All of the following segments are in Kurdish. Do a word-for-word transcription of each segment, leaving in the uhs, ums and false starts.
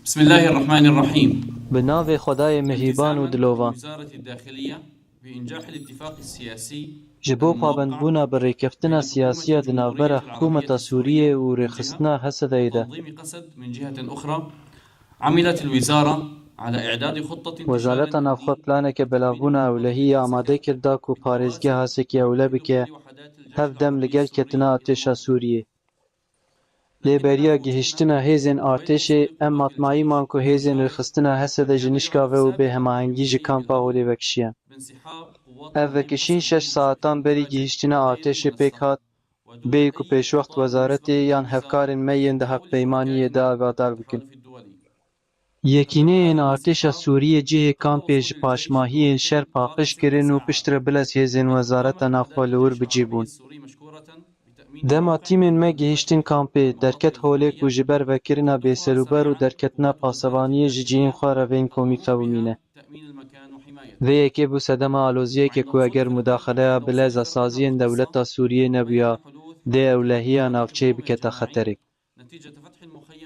بسم الله الرحمن الرحيم. Bi navê Xwedayê mihîban û dilovan. Ji bo pabendbûna bi rêkeftina siyasî ya di navbera hikûmeta Sûriyê û rêxistina Hesedeyê de, Wezareta Navxwe planeke belavbûna ewlehiyê amade kir da ku parêzgeha Sekî Ewle bike, hevdem li gel ketina artêşa Sûriyê. Lê beriya gihiştina hêzên artêşê, em matmayî man ku hêzên rêxistina Hesede ji nişka ve û bê hemahengî ji kampa Holê vekişiyan. Ev vekişîn şeş saetan berî gihiştina artêşê pêk hat, bêyî ku pêşwext wezaretê yan hevkarên me yên di hevpeymaniyê de agadar bikin. Yekîneyên artêşa Sûriyê cihê kampê ji paşmahiyên şer paqij kirin û piştre bilez hêzên Wezareta Navxwe li wir bi cî bûn. Dema tîmên me gihiştin kampê, derket holê ku ji ber vekirina bêserûber û derketina pasevaniyê ji cihên xwe re vên komî fewimîne. Vê yekê bû sedema aloziyeke ku eger mudaxeleya bileza saziyên dewleta Sûriyê nebûya, dê ewlehiya navçeyê biketa xeterê.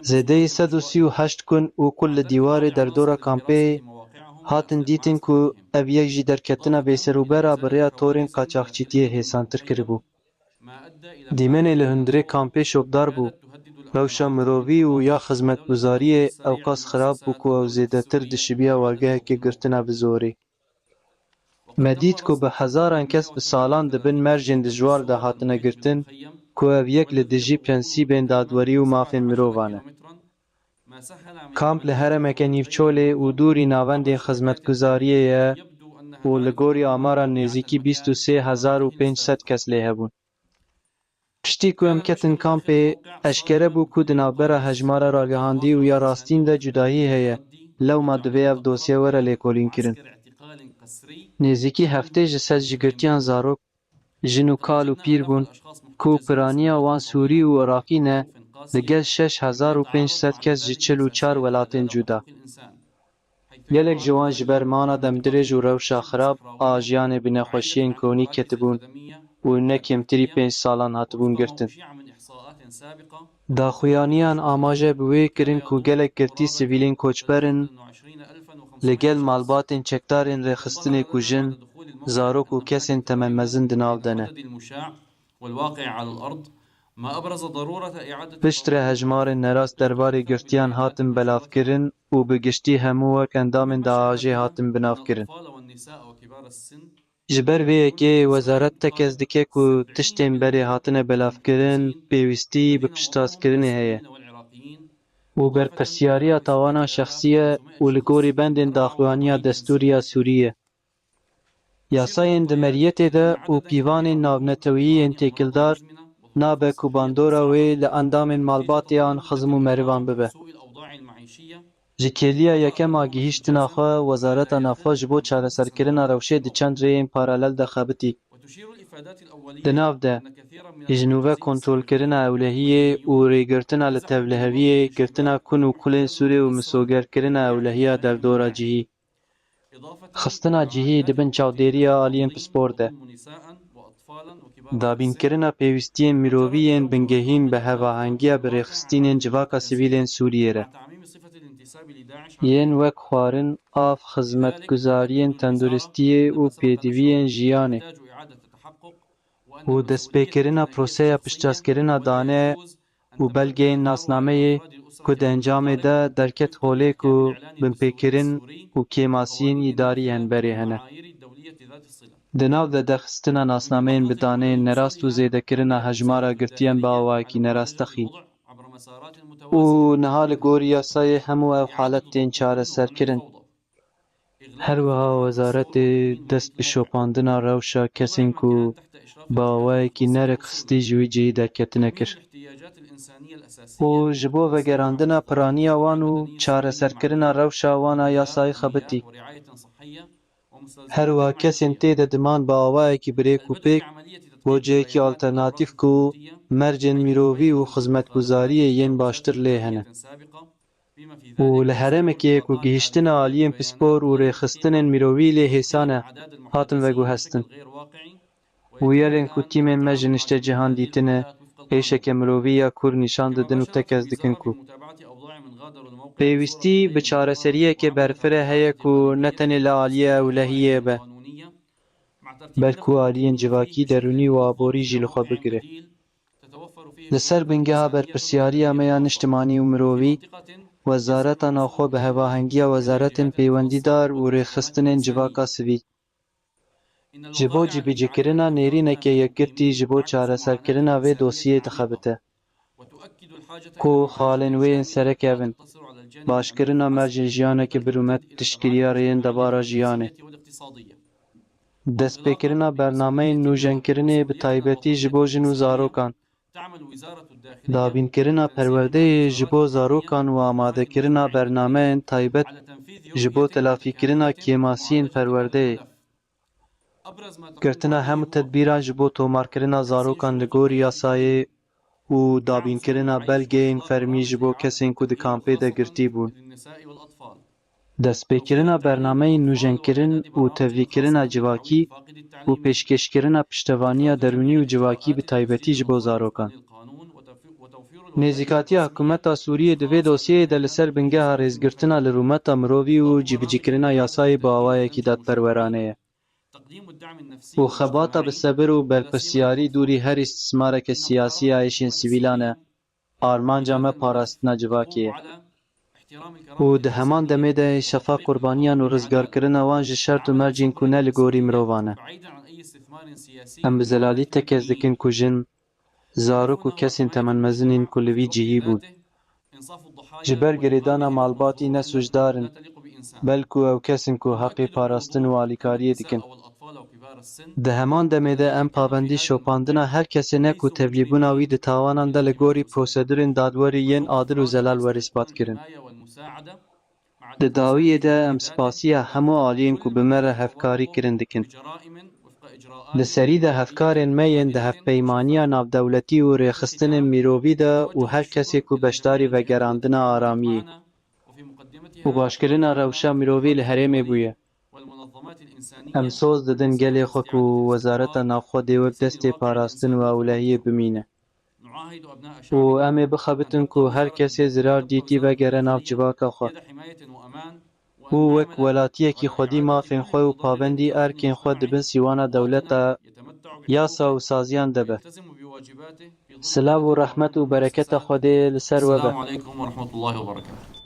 Zêdeyî sed û sî û heşt kun û kul li dîwarê derdora kampê hatin dîtin ku ev yek jî derketina bêserûbera bi rêya torên qaçaxçîtiyê hêsantir kiribû. Dîmenê li hundirê kampê şopdar bû. Rewşa mirovî û ya xizmetguzariyê ewqas xirab bû ku ew zêdetir dişibiya wargehekê girtina bi zorê. Me dît ku bi hezaran kes bi salan di bin mercên dijwar de hatine girtin, ku ev yek li dijî prensîbên dadwerî û mafên mirovan e. Kamp li herêmeke nîvçolê û dûrî navendên xizmetguzariyê ye û li gorî amaran nêzîkî bîst û sê hezar û pênc sed kes lê hebûn. Piştî ku em ketin kampê, eşkere bû ku di navbera hejmara ragihandî û ya rastîn de cudahî heye, lewma divê ev dosye were lêkolînkirin. Nêzîkî heftê ji sed ji girtiyan zarok, jin û kal û pîr bûn ku piraniya wan Sûrî û Iraqî ne, li gel şeş hezar û pênc sed kes ji çil û çar welatên cuda. Gelek ji wan ji ber mana demdirêj û rewşa xirab a jiyanê bi nexweşiyên kronîk ketibûn û ne kêmtirî pênc salan hatibûn girtin. Daxuyaniyan amaje bi wê kirin ku gelek girtî sivîlên koçber in, li gel malbatên çekdarên rêxistinê ku jin, zarok û kesên temenmezin di nav de ne. Piştre hejmarên nerast derbarê girtiyan hatin belavkirin û bi giştî hemû wek endamên DAIŞê hatin binavkirin. Ji ber vê yekê wezaret tekez dike ku tiştên berê hatine belavkirin pêwîstî bi piştrazkirinê heye û berpirsiyariya tawana şexsî ye û li gorî bendên daxuyaniya destûrî ya Sûrî ye. Yasayên di meriyetê de û pîvanên navneteweyî yên têkildar nabe ku bandora wê li endamên malbatê an xizm û merivan bibe. Ji kêliya yekem a gihîştina xwe, Wezareta Navxwe ji bo çareserkirina rewşê di çend rêyên paralel de xebitî. Di nav de, ji nû ve kontrolkirina ewlehiyê û rêgirtina li tevliheviyê, girtina kun û kulên sûrê û misogerkirina ewlehiya derdora cihî. Xistina cihî di bin çavdêriya aliyên pispor de. Dabînkirina pêwîstiyên mirovî yên bingehîn bi hevahengiya bi rêxistînên civaka sivîl ên Sûriyê re. Yên wek xwarin, av, xizmetguzariyên tenduristiyê û pêdiviyên jiyanê. û destpêkirina proseya piştrazkirina dane û belgeyên nasnameyê ku di encamê de derket holê ku binpêkirin û kêmasiyên îdarî yên berê hene. Di nav de derxistina nasnameyên bi daneyên nerast û zêdekirina hejmara girtiyan bi awayekî nerast texîn. Û niha li gorî yasayê hemû ev halet tên çareserkirin. Her wiha wezaretê dest bi şopandina rewşa kesên ku bi awayekî nerêkxistî ji wî cihî derketine kir û ji bo vegerandina piraniya wan û çareserkirina rewşa wan a yasayî xebitî. Her wiha kesên tê de diman bi awayekî bi rêk û pêk bo cihekî alternatîf ku mercên mirovî û xizmetguzariyê yên baştir lê hene. û li herêmekê ku gihîştina aliyên pispor û rêxistinên mirovî lê hêsan e, hatin veguhestin. Bûyerên ku tîmên me ji niştecihan dîtine, êşeke mirovî ya kûr nîşan didin û tekez dikin ku Pêwîstî bi çareseriyeke berfireh heye ku ne tenê li aliyê ewlehiyê be, belku aliyên civakî, derûnî û aborî jî li xwe bigire. Li ser bingeha berpirsyariya me ya niştimanî û mirovî, Wezareta Navxwe bi hevahengiya wezaretên peywendîdar û rêxistinên civaka sivîl, ji bo cîbicîkirina nêrîneke yekgirtî ji bo çareserkirina vê dosyeyê dixebite, ku xalên wê yên sereke ev in: başkirina mercên jiyaneke birûmet, tiştgiriya rêyên debara jiyanê, destpêkirina bernameyên nûjenkirinê, bi taybetî ji bo jin û zarokan, dabînkirina perwerdeyê ji bo zarokan û amadekirina bernameyên taybet ji bo telafîkirina kêmasiyên perwerdeyê, girtina hemû tedbîran ji bo tomarkirina zarokan li gorî yasayê û dabînkirina belgeyên fermî ji bo kesên ku di kampê de girtî bûn. Destpêkirina bernameyên nûjenkirin û tevlîkirina civakî û pêşkêşkirina piştevaniya derûnî û civakî, bi taybetî ji bo zarokan. Nêzîkatiya hikûmeta Sûriyê di vê dosyeyê de li ser bingeha rêzgirtina li rûmeta mirovî û cîbicîkirina yasayê bi awayekî dadperwerane ye. Û xebata bi sebir û berpirsyarî dûrî her îstismareke siyasî ya êşên sivîlan e, armanca me parastina civakê ye. Û di heman demê de şefa qurbaniyan û rizgarkirina wan ji şert û mercên ku ne li gorî mirovan e. Em bi zelalî tekez dikin ku jin, zarok û kesên temenmezin ên ku li vî cihî bûn, ji ber girêdana malbatî ne sûcdar in, belku ew kes in ku heqê parastin û alîkariyê dikin. Di heman demê de em pabendî şopandina her kesê ne ku tevlîbûna wî di tawanan de li gorî prosedurên dadwerî yên adil û zelal were îspat kirin. Di dawiyê de em spasiya hemû aliyên ku bi me re hevkarî kirin dikin. Li serî de hevkarên me yên di hevpeymaniya navdewletî û rêxistinên mirovî de û her kesê ku beşdarî vegerandina aramiyê û başkirina rewşa mirovî li herêmê bûye. Em soz didin gelê xwe ku Wezareta Navxwe dê wek destê parastin û ewlehiyê bimîne. Û em ê bixebitin ku her kesê zirar dîtî vegere nav civaka xwe û wek welatiyekî xwedî mafên xwe û pabendî erkên xwe di bin sîwana dewleta, yasa û saziyan de be. Silav û rehmet û bereketa Xwedê li ser we be. السلام عليكم ورحمة الله وبركاته.